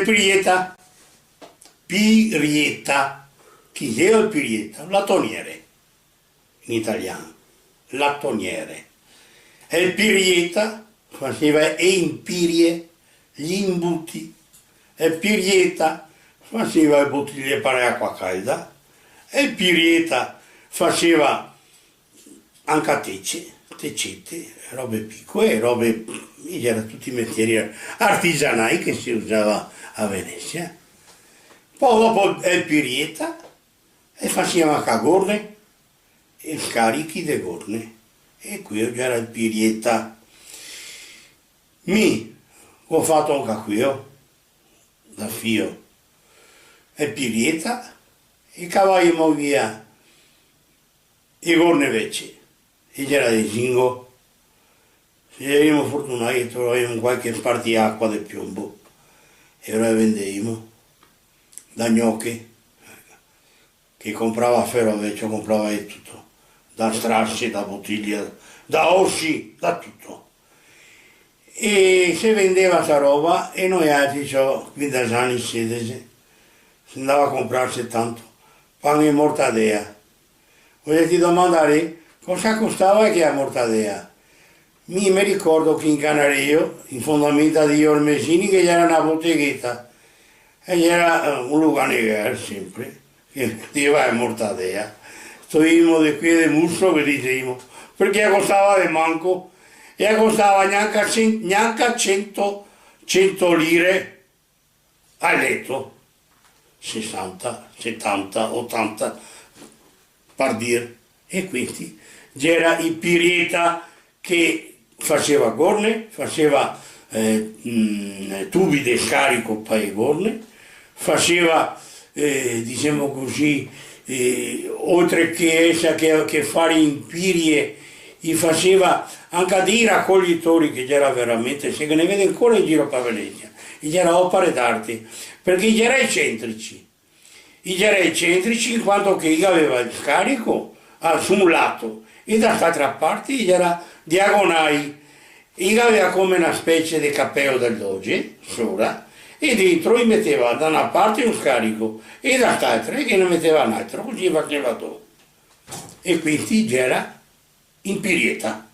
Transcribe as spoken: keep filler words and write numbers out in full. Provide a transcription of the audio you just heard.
Pirieta, pirieta, chi xe el pirieta? Latoniere, in italian, latoniere. E el pirieta faseva e impirie, i imbuti. E el pirieta faseva e botiglie par acua calda. E el pirieta faseva anca tece, tecete, robe picoe, robe, i gera tuti mestieri artigianai che se usava a Venesia. Po dopo el pirieta, e faseva anca gorne, e scarichi de gorne. E queo gera el pirieta. Mi go fato anca queo, da fio. E pirieta, e cavaimo via e gorne vece, e gera de zingo. Se gerimo fortunai, trovaimo qualche spartiacua de piombo, e ora vendeimo. Da gnoche, che comprava fero vecio, comprava de tuto, da strase, da botiglie, da osi, da tuto. E se vendeva sta roba, e noialtri, ciò, quindese ani, sedese, se ndava a comprarse tanto pan e mortadea. Vojo ti domandarè cosa costava che a mortadea? Mi me ricordo che in Canarejo, in fondamenta de Ormesini, che gera na botegheta, e gera, eh, un luganegher, sempre, che vendeva a mortadea. Stovimo de quei de muso che disevimo, parché a costava de manco, e a costava gnanca cen-, gnanca cento, cento lire al leto, sesanta, setanta, otanta, par dir. E quindi gera i pirieta che faseva gorne, faseva, eh, mm, tubi de scarico pa e gorne, faseva, eh, disemo cusì, eh, oltre che esa che, che fare impirie, i faseva anca dei racoglitori, che gera veramente, se ghe ne vede ancora in giro pa Venesia, i gera opare d'arte, parché i gera ecentrici. I gera ecentrici in quanto che i gaveva el scarico, ah, su un lato, e da st'altra parte i gera diagonai. I gaveva come na specie de capeo del doge, sora, e dentro i meteva da na parte un scarico, e da st'altra i ghe ne meteva un altro, cusì i faseva do. E quindi gera in pirieta.